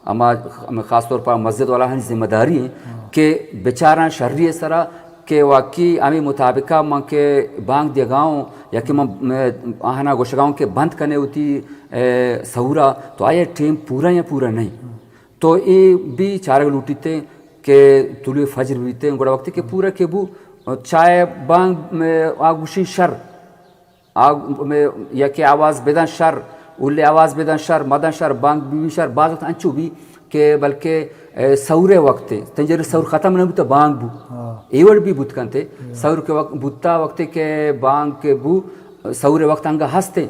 ہما، ہما خاص طور پر مسجد والا ہاں ذمہ داری ہیں کہ بچاراں شری سرا کہ واقعی ہمیں مطابقہ من کہ بانگ دیگا ہوں یا کہ من، میں آہنا گوشگا ہوں کہ بند کنے ہوتی، اے، سورا تو آیا ٹیم پورا یا پورا نہیں۔ تو اے بھی چارگ لوٹیتے کہ طلوع فجر بیتے، گڑا وقتی کہ پورا کہ بو، چائے بانگ میں آ گوشی شر، آ میں یا کہ آواز بدن شر، اولے آواز بدن شر، مدن شر، بانگ بی بی شر، باز وقت انچو بھی کہ بلکہ، اے، سورے وقت، تنجر سور ختم نہ بوتا بانگ بو۔ ہاں۔ اے وڑ بھی بوت کنتے، سور کے وقت بوتا وقت کہ بانگ کے بو، سورے وقت انگا ہستے۔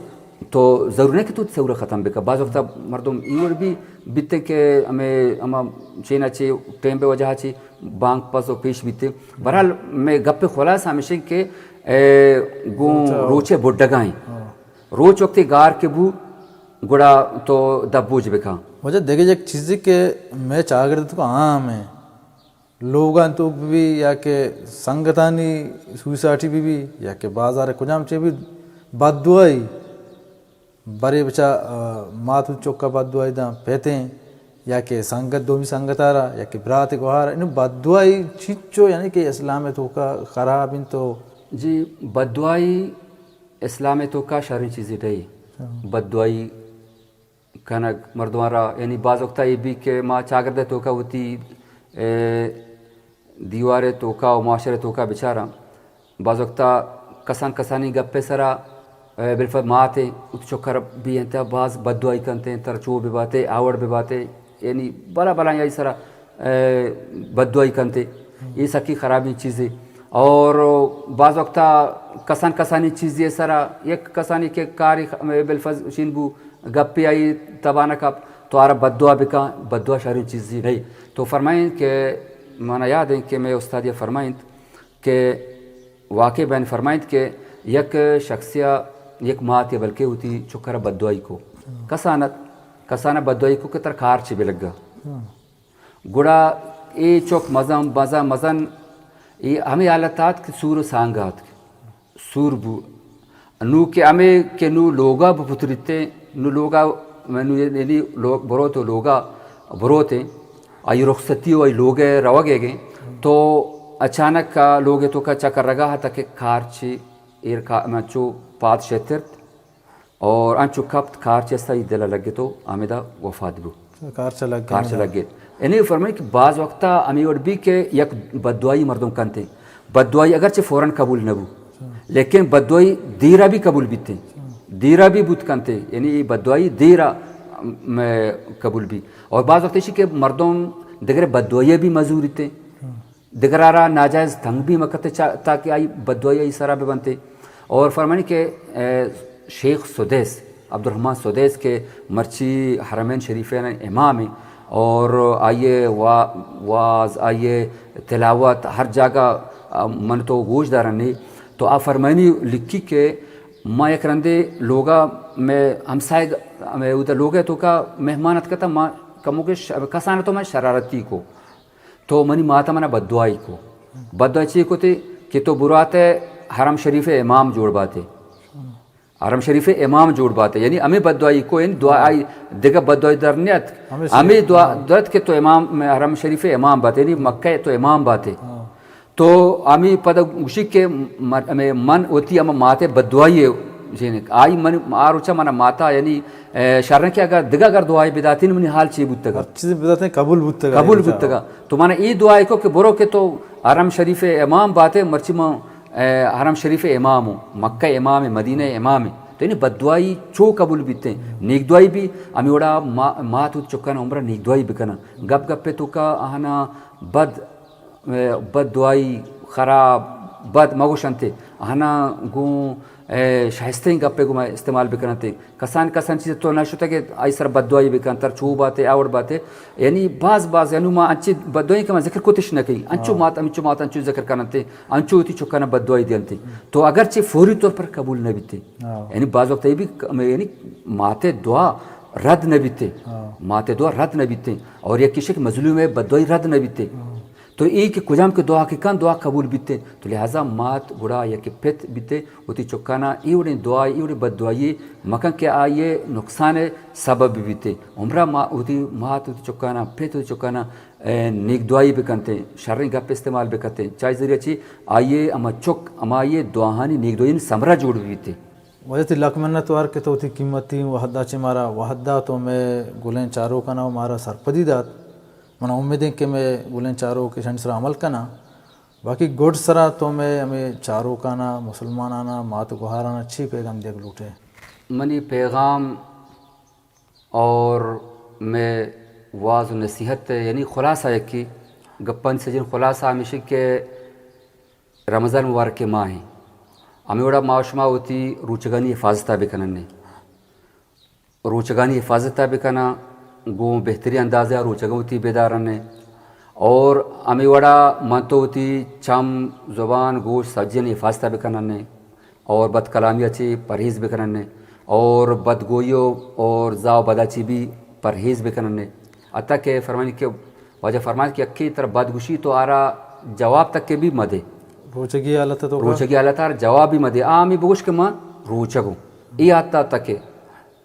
تو ضرور نہیں کہ تو سورہ ختم بکا۔ بعض وقتا مردم ای وڑ بھی بیتے کہ ہمیں، ہما چینا چی ٹیم بے وجہ چی بانگ پس و پیش بیتے۔ بہرحال، میں گپ خلاص ہمیشہ کہ، اے، گوں روچے بڈگائیں۔ ہاں۔ روچ وقتی گار کے بو، گڑا تو دبوج بکا۔ وجہ دیگه یک چیزی کہ میں چاگرد تو عام ہے۔ لوگاں توک بہ بی یا کہ سنگتانی سوسائٹی بہ بی یا کہ بازار کجام چے بی، بددعائی برے بچا، آ، ماتو چکا بددعائی داں پیتیں یا کہ سنگت دومی سنگتارا یا کہ برات گوہارا، انو بددعائی چیچو یعنی کہ اسلام توکا خراب انت تو؟ جی، بددعائی اسلام توکا شریں چیزے نہیں۔ ہاں۔ بددعائی کنگ مردماں را، یعنی بعض وقتا اے بی کہ ما چاگرد ءِ توکا وتی، اے، دیوار ءِ توکا و معاشرہ ءِ توکا بچاراں، بعض وقتا کسان کسانی گپ ءِ سرا، اے، بالفرض مات ءِ وتی چکر بی انت، باز بددعائی کنت انت، ترا چو بباتے، آوڑ بباتے، یعنی بلا بلا آئی سرا، اے، بددعائی کنت۔ اے سکی خرابیں چیزے۔ اور بعض وقتا کسان کسانی چیزے سرا، یک کسانی کہ کاری خ-، بالفرض شین بو، گپے آئی تباہ نہ کپ، تو آرا بددعا بکن، بددعا شریں چیزے نہیں۔ تو فرمائیں کہ منا یاد ہیں کہ میں استادی فرمائیں کہ واقع بین فرمائیں کہ یک شخصیا یک ماتے بلکہ ہوتی چکر بددعائی کو۔ کسانت، کسانت بددعائی کو کہ تر کار چی بلگا۔ گڑا اے چک مزن، مزن، مزن، اے ہمے حالت آت کہ سور و سانگ آت۔ سور بو۔ نو کہ ہمے کہ نو لوگا بپتریتے، نو لوگا، نو یعنی لوگ بروت و لوگا بروتے، آئی رخصتی و آئی لوگ روگے گئے، تو اچانک آ لوگ توکا چکر رگا ہتا کہ کارچی ایر کا-، من چو پاد شترت، اور انچو کپت، کارچ استا ای دل ء لگت و ہمیدا وفات بو۔ کارچ لگت۔ کارچ لگت۔ یعنی فرمائیں کہ بعض وقتا ہمیں وڑ بھی کہ یک بددعائی مردم کنتے، بددعائی اگرچہ فوراً قبول نہ بو، لیکن بددعائی دیرا بھی قبول بیتے، دیرا بھی بوت کنتے، یعنی یہ بددعائی دیرا، م، قبول بھی۔ اور بعض وقت ایشی کہ مردم دگر بددعائی بھی مزوریتے، دگرارا ناجائز تنگ بھی مکتے چا-، تاکہ آئی بددعائی آئی سرا ببنتے۔ اور فرمانی کہ، اے، شیخ سدیس، عبدالرحمن سدیس کہ مرچی حرمین شریفین امام ہیں اور آئیے وا-، واز، آئیے تلاوت ہر جاگہ، آ، من تو گوش دارن نہیں۔ تو آ فرمانی لکھی کہ ما یک رندے لوگا میں ہمسائے گ-، میں ادھر لوگ ہے تو کا مہمان اتکتا ما کمو کے ش-، کسان تو میں شرارتی کو۔ تو منی مات ء منا بددعائی کو۔ بددعائی چی کتے کہ تو برات ء حرم شریف ء امام جوڑ باتے۔ حرم شریف ء امام جوڑ باتے۔ یعنی ہمیں بددعائی کو، یعنی دعا آئی دگہ بددعائی در نیت۔ ہمیں دعا درت کہ تو امام، حرم شریف ء امام باتے، یعنی مکہ ء تو امام باتے۔ تو ہمیں پدا گوشی کہ مر-، ہمیں من وتی ہما مات ء بددعائی ء جنک۔ آئی من آ روچا منا ماتا، یعنی اے، شریں کہ اگر دگہ اگر دعائے بداتین منی حال چی بوتگا؟ ہر چیز بداتین قبول بوتگا، قبول بوتگا۔ تو مانا ای دعائے کو کہ برو کہ تو حرم شریف امام باتے، مرچی من، اے، حرم شریف امام ہوں، مکہ امام ہے، مدینہ امام ہے۔ تو یعنی بددعائی چو قبول بیتے، نیک دعائی بھی۔ ہمیں وڑا ما-، مات و چکان عمرہ نیک دعائی بکنا۔ گپ گپ پہ تو کا آہنا بد اے، بددعائی، خراب، بد مگوش انت، آہانا گوں، اے، شائستیں گپے گوں استعمال بکن انت۔ کسان کسان چیز تو نہ شتہ کہ آئی سر بددعائی بکن، تر چو باتے، آوڑ باتے۔ یعنی باز باز، یعنی ما انچے بددعائی کہ ما ذکر کتش نہ کئی۔ انچو مات، انچو مات، انچو ذکر کن انت، انچو وتی چکانا بددعائی دی انت۔ تو اگرچہ فوری طور پر قبول نہ بیتے۔ یعنی باز وقت یہ بھی ک-، یعنی ماتے دعا رد نہ بیتے۔ ماتے دعا رد نہ بیتے۔ اور یک کشک مظلوم ہے، بددعائی رد نہ بیتے۔ تو اے کہ کجام کہ دعا کہ کن، دعا قبول بیتے۔ تو لہذا مات گڑا یک پت بیتے، وتی چکانا اے وڑیں دعا، اے وڑیں بددعائی مکن کہ آئیے نقصان سبب بیتے۔ عمرہ ما-، وتی مات، وتی چکانا، پت وتی چکانا، اے، نیک دعائی بکنتے، شریں گپ استعمال بکنتے۔ چاہے ذریعہ چی آئیے اما چک، اما آئیے دعاہانی نیک دعائی ثمرہ جوڑ بیتے۔ واجہ تئی لک منت وار کہ تو وتی قیمتی وہدا چہ مارا وہدا تو مئے گلیں چاروکانا و مارا سرپدی دات۔ منا امیدیں کہ مئے گلیں چاروک ایشانی سرا عمل کناں۔ باقی گڈ سرا تو مئے ہمے چاروکانا، مسلمانانا، مات گوہارانا چی پیغام دیگ لوٹے؟ منی پیغام اور مئے واز و نصیحت، یعنی خلاصہ یکی گپانی سجن خلاصہ ہمیشی کہ رمضان مبارک ماہ ہیں، ہمے وڑا ما شما وتی روچگانی حفاظت ء بکنن۔ روچگانی حفاظت ء بکناں، گوں بہترین اندازے ء روچگ وتی بدارن۔ اور ہمے وڑا من تو وتی چم، زبان، گوش سجین حفاظت ء بکنن اور بد کلامی ء چی پرہیز بکنن اور بدگوئی و اور زاو بدا چی بھی پرہیز بکنن۔ حتیٰ کہ فرمانی کہ واجہ فرمائیت کہ یکے ترا بد گوشی تو آرا جواب تک کہ بھی مدے۔ روچگی حالت تو روچگی حالت آر جواب بھی مدے۔ آ ہمیں بگوش کہ من روچگ ہوں۔ ای حد تک کہ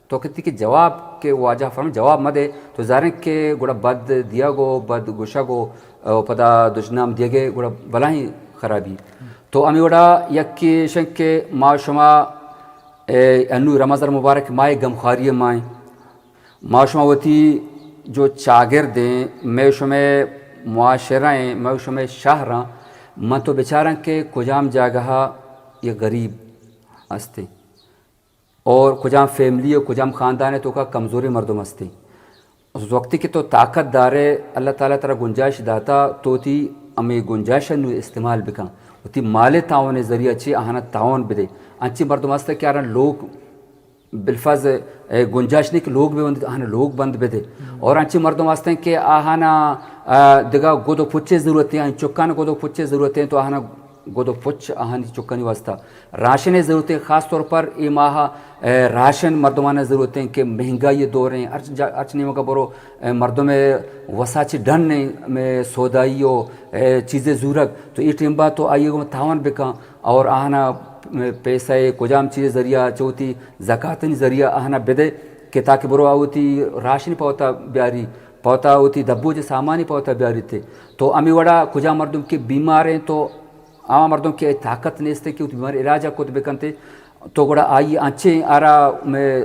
تو کتی کہ جواب کہ واجہ فرمائیت جواب مدے تو ظاہریں کہ گڑا بد دیگ و بد گوشگ و، او، پدا دشنام دیگے گڑا بلاہیں خرابی۔ تو ہمیں وڑا یکے شنگ کہ ما شما، اے، انو رمضان مبارک ماہ گمخواری ماہ ما شما وتی جو چاگرد ایں، مئے شمئے معاشرہ ایں، مئے شمئے شہر آں، من تو بچاراں کہ کجام جاگہ ء یک غریب است ایں اور کجام فیملی و کجام خاندان ء توکا کمزوریں مردم است ایں۔ وقتی کہ تو طاقت دارے، اللہ تعالی ترا گنجائش داتا، تو وتی ہمے گنجائش ء نوں استعمال بکن، وتی مال ء تعاون ء ذریعہ چہ آہانا تعاون بدے۔ انچیں مردم است کہ آرا لوگ بالفرض، اے، گنجائش نہیں کہ لوگ بہ بند، آہاں لوگ بند بہ دے۔ اور انچیں مردم ہستیں کہ آہانا، آ، دگہ گد و پچے ضرورت ہیں، چکان گد و پچے ضرورت ہیں، تو آہانا گد و پچ آہانی چکانی واسطہ راشن ضرورت ہیں۔ خاص طور پر اے ماہ، اے، راشن مردمانہ ضرورت ہیں کہ مہنگائی دور ہیں، ہرچ جا-، ہرچ نیمگا برو، اے، مردم وسا چی ڈن ہیں، میں سودائی و، اے، چیزیں زورگ، تو اے ٹیم با تو آئیے گو تعاون بکن۔ اور آہانا پیسہ ء کجام چیز ذریعہ چہ وتی زکاتانی ذریعہ آہانا بدے کہ تاکہ برو آ وتی راشن پہ وتا بیاری، پہ وتا وتی دبوج سامانی پہ وتا بیاریت۔ تو ہمے وڑا کجام مردم کہ بیمار ہیں تو آ مردم کہ طاقت نیست کہ وتی بیمار علاج ء کت بکنت۔ تو گڑا آئی انچیں آرا مئے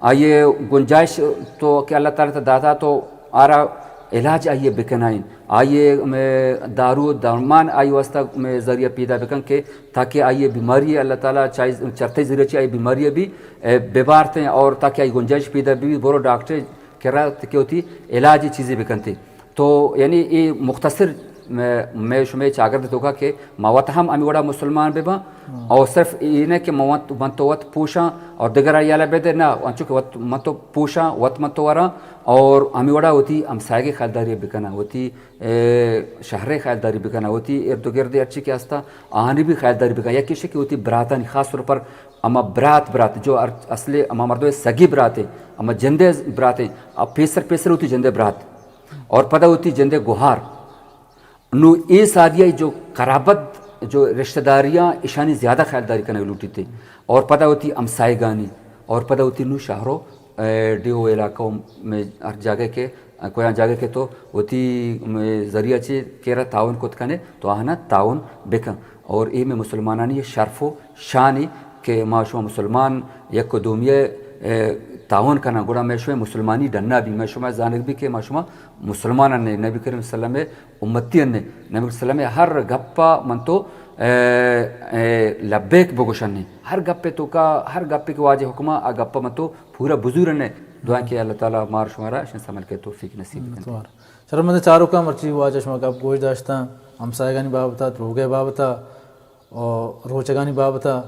آئی گنجائش تو کہ اللہ تعالی ترا داتا تو آرا علاج آئی بکنائیں، آئی مئے دارو درمان آئی واسطہ مئے ذریعہ پیدا بکن کہ تاکہ آئی بیماری اللہ تعالی چاہے چرتے ذریعہ چی آئی بیماری بھی اے، ببارتیں اور تاکہ آئی گنجائش پیدا بھی برو ڈاکٹر کرا کہ ہوتی علاج چیزیں بکنتے۔ تو یعنی اے مختصر مئے، مئے شمئے چاگرد توکا کہ ما وت ہم ہمے وڑا مسلمان بباں اور صرف اے نہ کہ من وت، من تو وت پوشاں اور دگرا یلہ بدے، نہ، انچو کہ وت من تو پوشاں، وت من تو وراں اور ہمے وڑا وتی ہمسایگے خیالداری بکناں، وتی، اے، شہرے خیالداری بکناں، وتی ارد و گردے ہرچی کہ ہستا آہانی بھی خیالداری بکناں۔ یکیش کہ وتی براتانی خاص طور پر اما برات، برات جو ہر اصل اما مردم سگی براتے، اما جندے براتے، اب پیسر پیسر وتی جندے برات اور پدا وتی جندے گوہار۔ نو اے سادیا جو قرابت، جو رشتہ داریاں، اشانی زیادہ خیالداری کنگ لوٹیتے اور پدا وتی ہمسائیگانی اور پدا وتی نو شہرو، اے، ڈیو علاقہ میں ہر جاگہ کے، کویاں جاگہ کے تو وتی، مے، ذریعہ چی کیرا تعاون کت کنے تو آہنا تعاون بکن۔ اور اے میں مسلمانانی شرف و شانی کہ ما شما مسلمان یک و دومیہ، اے، تعاون کناں، گڑا میں شما مسلمانی ڈنا بھی، میں شما زانگ بھی کہ ما شما مسلمان نے، نبی کریم صلی اللہ علیہ وسلم امتی نے، نبی صلی اللہ علیہ وسلم ہر گپا من تو، اے، اے، لبیک بگوشن نے، ہر گپے تو کا، ہر گپے کہ واجہ حکما آ گپا من تو پورا بزور نے۔ دعا کہ اللہ تعالی مار شمارا اشن عمل کے توفیق نصیب کنت۔ شرمند چاروکاں، مرچی واجہ شما گپ گوش داشتاں، ہمسایگانی بابتا، دروگے بابتا، و روچگانی بابتا۔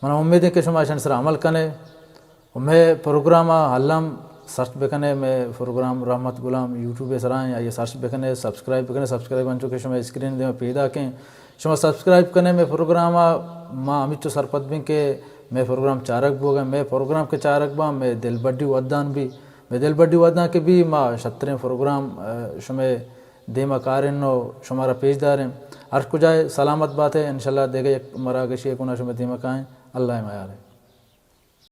من امید کہ شما اشانی سر عمل کنے۔ و مئے پروگرام ء الم سرچ بکنے، مئے پروگرام رحمت غلام یوٹیوب ء سرا ہیں، آئی سرچ بکنے، سبسکرائب بکنے، سبسکرائب انچو کہ شما اسکرین دیما پیدا کیں۔ شما سبسکرائب کنے مئے پروگرام ء، ما ہمیچو سرپد بیں کہ مئے پروگرام چارگ بوگ ء، مئے پروگرام کہ چارگ باں، مئے دلبڈی ودان بھی، مئے دلبڈی ودان کہ بھی ما شتریں پروگرام، ء، شمئے دیما کاریں و شمارا پیش داریں۔ ہر کجا سلامت باتے، انشاءاللہ دیگہ یک مراگشی ء کونا شمئے دیما کائیں۔ اللہ ء میارے۔